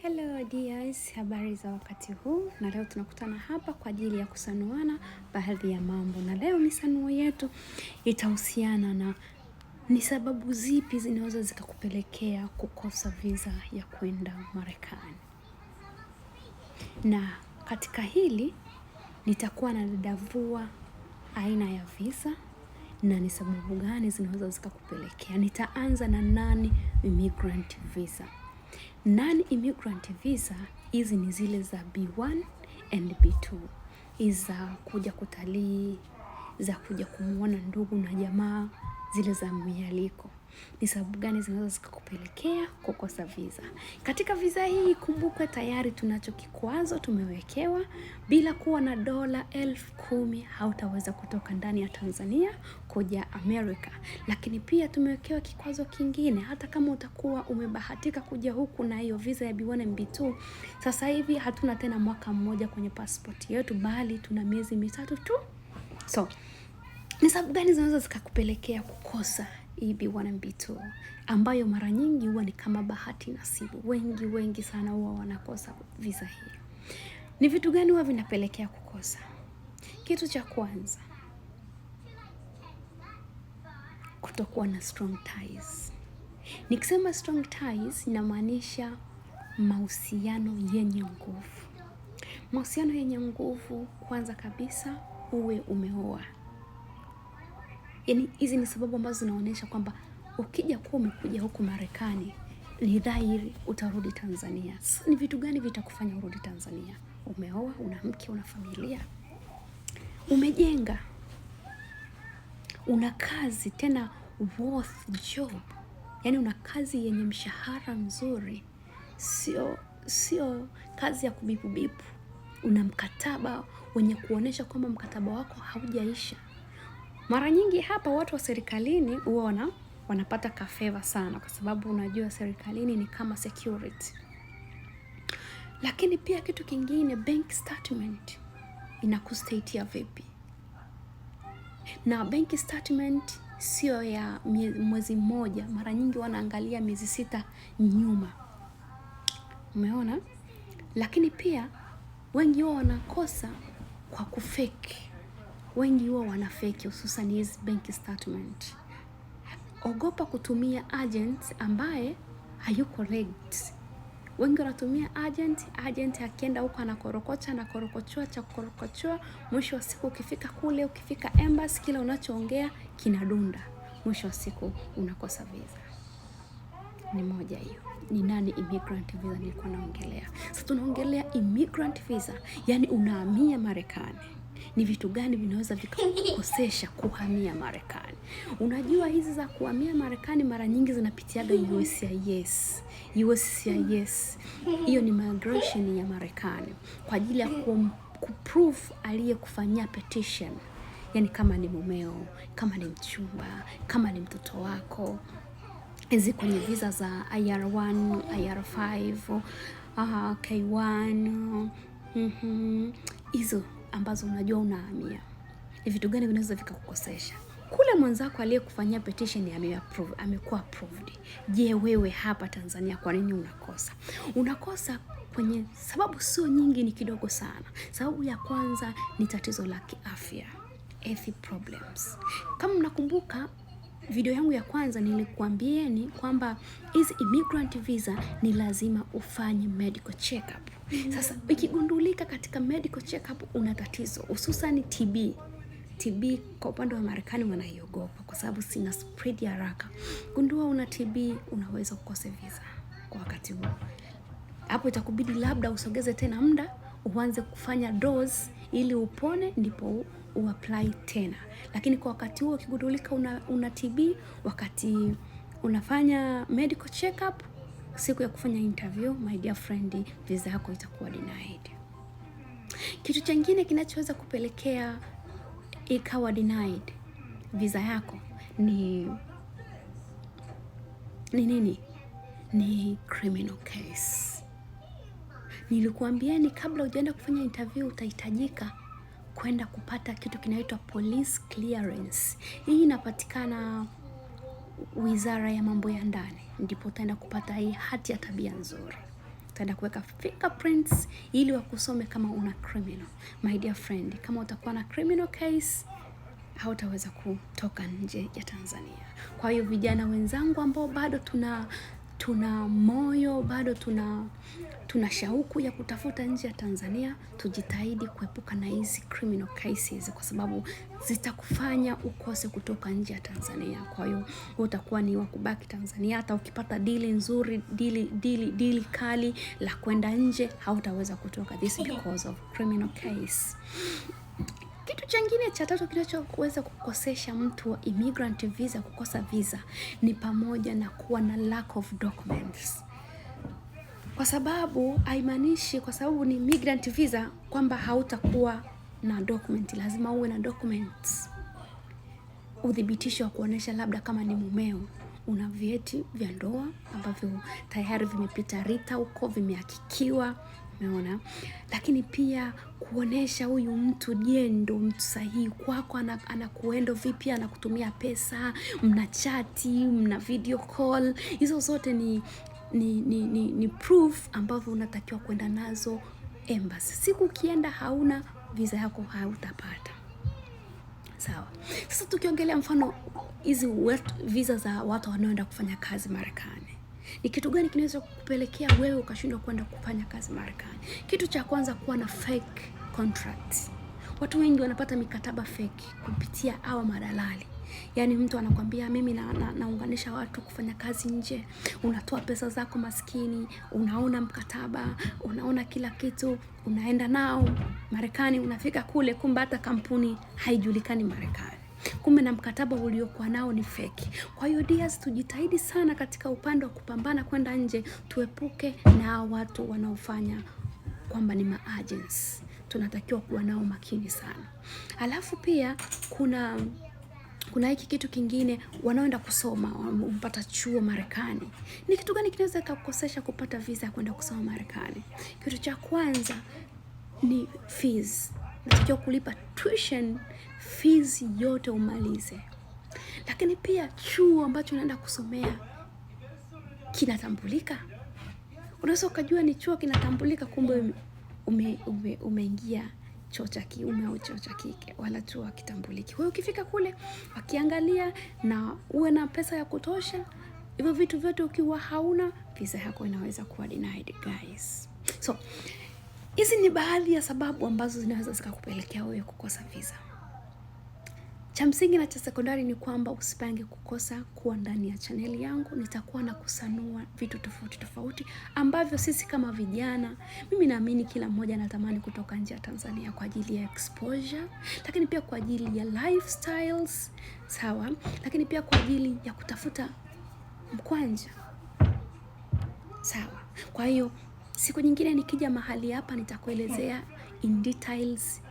Hello dears, habari za wakati huu, na leo tunakutana hapa kwa ajili ya kusanuana baadhi ya mambo, na leo misanuo yetu itahusiana na ni sababu zipi zinaweza zikakupelekea kukosa visa ya kwenda Marekani. Na katika hili nitakuwa nadadavua aina ya visa na ni sababu gani zinaweza zikakupelekea. Nitaanza na non immigrant visa. Non immigrant visa hizi ni zile za B1 and B2, hizi za kuja kutalii, za kuja kumuona ndugu na jamaa, zile za mialiko. Ni sababu gani zinaweza zikakupelekea kukosa visa? Katika visa hii, kumbuka tayari tunacho kikwazo tumewekewa. Bila kuwa na $10,000 hautaweza kutoka ndani ya Tanzania kuja Amerika. Lakini pia tumewekewa kikwazo kingine, hata kama utakuwa umebahatika kuja huku na hiyo visa ya B1 and B2, sasa hivi hatuna tena mwaka mmoja kwenye passport yetu, bali tuna miezi 3 tu. So ni sababu gani zinaweza zikakupelekea kukosa hii B1 and B2, ambayo mara nyingi huwa ni kama bahati nasibu? Wengi wengi sana huwa wanakosa visa hii. Ni vitu gani huwa vinapelekea kukosa? Kitu cha kwanza, kutokuwa na strong ties. Nikisema strong ties inamaanisha mahusiano yenye nguvu. Mahusiano yenye nguvu, kwanza kabisa uwe umeoa. Yaani hizi ni sababu ambazo zinaonyesha kwamba ukija kuwa umekuja huku Marekani ni dhahiri utarudi Tanzania. Ni vitu gani vitakufanya urudi Tanzania? Umeoa, una mke, una familia, umejenga, una kazi, tena worth job, yaani una kazi yenye mshahara mzuri, sio kazi ya kubipubipu. Una mkataba wenye kuonyesha kwamba mkataba wako haujaisha. Mara nyingi hapa watu wa serikalini huwa wanapata kafeva sana, kwa sababu unajua serikalini ni kama security. Lakini pia kitu kingine, bank statement inakustatia vipi? Na bank statement sio ya mwezi mmoja, mara nyingi wanaangalia miezi 6 nyuma. Umeona? Lakini pia wengi huwa wanakosa kwa kufake. Wengi huwa wanafake, hususan hizi bank statement. Ogopa kutumia agent ambaye hayuko rigged. Wengi wanatumia agent, agent akienda huko anakorokocha, anakorokochoa cha kukorokochoa, mwisho wa siku ukifika kule, ukifika embassy, kila unachoongea kinadunda. Mwisho wa siku unakosa visa. Ni moja hiyo. Ni nani immigrant visa nilikuwa naongelea. Sasa tunaongelea immigrant visa, yani unahamia Marekani. Ni vitu gani vinaweza vikakukosesha kuhamia Marekani? Unajua hizi za kuhamia Marekani mara nyingi zinapitiaga USCIS. USCIS hiyo ni migration ya Marekani kwa ajili ya kuprove aliyekufanyia petition, yani kama ni mumeo, kama ni mchumba, kama ni mtoto wako. Hizi kwenye visa za IR1, IR5, K1, hizo ambazo unajua unahamia. Ni vitu gani vinaweza vikakukosesha? Kule mwenzako aliyekufanyia petition amekuwa approved. Je, wewe hapa Tanzania kwa nini unakosa? Unakosa kwenye sababu sio nyingi, ni kidogo sana. Sababu ya kwanza ni tatizo la kiafya, health problems. Kama mnakumbuka video yangu ya kwanza nilikuambieni kwamba hizi immigrant visa ni lazima ufanye medical check up. Sasa ikigundulika katika medical check up una tatizo, hususan TB. TB kwa upande wa Marekani wanaiogopa kwa sababu sina spread ya haraka. Gundua una TB unaweza kukosa visa kwa wakati huo. Hapo itakubidi labda usogeze tena muda uanze kufanya dose ili upone ndipo uapply tena. Lakini kwa wakati huo ukigundulika una TB wakati unafanya medical check up, siku ya kufanya interview, my dear friend, visa yako itakuwa denied. Kitu chengine kinachoweza kupelekea ikawa denied visa yako ni nini? Ni criminal case. Nilikuambieni kabla hujaenda kufanya interview utahitajika kwenda kupata kitu kinaitwa police clearance. Hii inapatikana Wizara ya Mambo ya Ndani, ndipo utaenda kupata hii hati ya tabia nzuri. Utaenda kuweka fingerprints ili wakusome kama una criminal. My dear friend, kama utakuwa na criminal case hautaweza kutoka nje ya Tanzania. Kwa hiyo vijana wenzangu ambao bado tuna moyo, bado tuna shauku ya kutafuta nje ya Tanzania, tujitahidi kuepuka na hizi criminal cases, kwa sababu zitakufanya ukose kutoka nje ya Tanzania. Kwa hiyo utakuwa ni wa kubaki Tanzania. Hata ukipata dili nzuri, dili kali la kwenda nje, hautaweza kutoka, this because of criminal case. Kitu chengine cha tatu kinachoweza kukosesha mtu wa immigrant visa kukosa visa ni pamoja na kuwa na lack of documents, kwa sababu haimaanishi kwa sababu ni immigrant visa kwamba hautakuwa na document. Lazima uwe na documents, uthibitisho wa kuonesha labda kama ni mumeo una vyeti vya ndoa ambavyo tayari vimepita RITA huko, vimehakikiwa, umeona. Lakini pia kuonesha huyu mtu, je, ndo mtu sahihi kwako, anakuendo vipi, anakutumia pesa, mna chati, mna video call, hizo zote ni proof ambavyo unatakiwa kwenda nazo embassy. Siku ukienda hauna visa yako hautapata. Sawa. Sasa tukiongelea mfano hizi visa za watu wanaoenda kufanya kazi Marekani, ni kitu gani kinaweza kukupelekea wewe ukashindwa kwenda kufanya kazi Marekani? Kitu cha kwanza, kuwa na fake contract. Watu wengi wanapata mikataba fake kupitia hawa madalali. Yaani mtu anakwambia mimi naunganisha watu kufanya kazi nje, unatoa pesa zako maskini, unaona mkataba, unaona kila kitu, unaenda nao Marekani, unafika kule, kumbe hata kampuni haijulikani Marekani, kumbe na mkataba uliokuwa nao ni feki. Kwa hiyo dears, tujitahidi sana katika upande wa kupambana kwenda nje, tuepuke na watu wanaofanya kwamba ni maagents. Tunatakiwa kuwa nao makini sana. Alafu pia kuna hiki kitu kingine, wanaoenda kusoma mpata chuo Marekani. Ni kitu gani kinaweza kukosesha kupata visa ya kwenda kusoma Marekani? Kitu cha kwanza ni fees. Unatakiwa kulipa tuition fees yote umalize, lakini pia chuo ambacho unaenda kusomea kinatambulika. Unaweza ukajua ni chuo kinatambulika, kumbe umeingia chuo cha kiume au chuo cha kike, wala chuo hakitambuliki. Kwa hiyo ukifika kule wakiangalia na uwe na pesa ya kutosha, hivyo vitu vyote ukiwa hauna, visa yako inaweza kuwa denied guys. So hizi ni baadhi ya sababu ambazo zinaweza zikakupelekea wewe kukosa visa. Cha msingi na cha sekondari ni kwamba usipange kukosa kuwa ndani ya chaneli yangu. Nitakuwa na kusanua vitu tofauti tofauti ambavyo sisi kama vijana, mimi naamini kila mmoja anatamani kutoka nje ya Tanzania kwa ajili ya exposure, lakini pia kwa ajili ya lifestyles, sawa, lakini pia kwa ajili ya kutafuta mkwanja, sawa. Kwa hiyo siku nyingine nikija mahali hapa nitakuelezea in details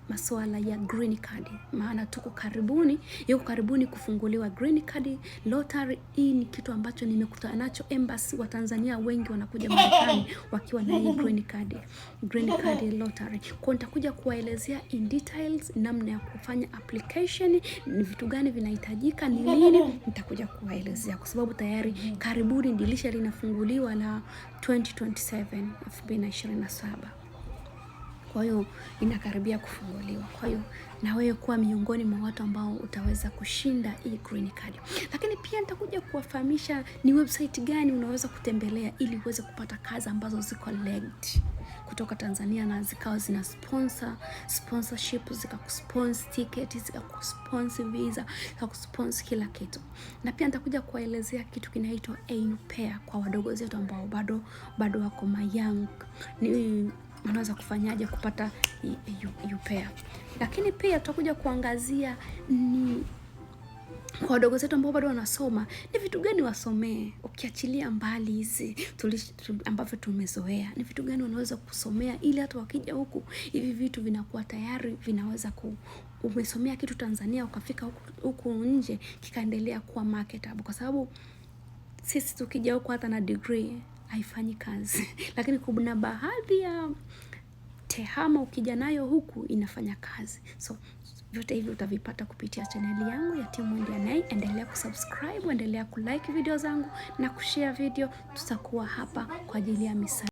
masuala ya green card, maana tuko karibuni, yuko karibuni kufunguliwa green card lottery. Hii ni kitu ambacho nimekutana nacho embassy. Wa Tanzania wengi wanakuja Marekani wakiwa na hii green card lottery. Kwa nitakuja kuwaelezea in details namna ya kufanya application, ni vitu gani vinahitajika, ni lini, nitakuja kuwaelezea kwa sababu tayari karibuni dirisha linafunguliwa la 2027 2027. Kwa hiyo inakaribia kufunguliwa. Kwa hiyo na wewe kuwa miongoni mwa watu ambao utaweza kushinda hii green card. Lakini pia nitakuja kuwafahamisha ni website gani unaweza kutembelea ili uweze kupata kazi ambazo ziko legit kutoka Tanzania na zikawa zina sponsorship, zikakusponsor ticket, zikakusponsor visa, zikakusponsor kila kitu. Na pia nitakuja kuwaelezea kitu kinaitwa au pair kwa wadogo zetu ambao bado wako mayoung, ni wanaweza kufanyaje kupata au pair. Lakini pia tutakuja kuangazia ni kwa wadogo zetu ambao bado wanasoma, ni vitu gani wasomee, ukiachilia mbali hizi ambavyo tumezoea, ni vitu gani wanaweza kusomea ili hata wakija huku hivi vitu vinakuwa tayari vinaweza umesomea kitu Tanzania ukafika huku nje kikaendelea kuwa marketable, kwa sababu sisi tukija huku hata na degree haifanyi kazi lakini kuna baadhi ya tehama ukija nayo huku inafanya kazi. So vyote hivi utavipata kupitia chaneli yangu ya Team Wendy. Endelea kusubscribe, endelea kulike video zangu na kushare video. Tutakuwa hapa kwa ajili ya misa.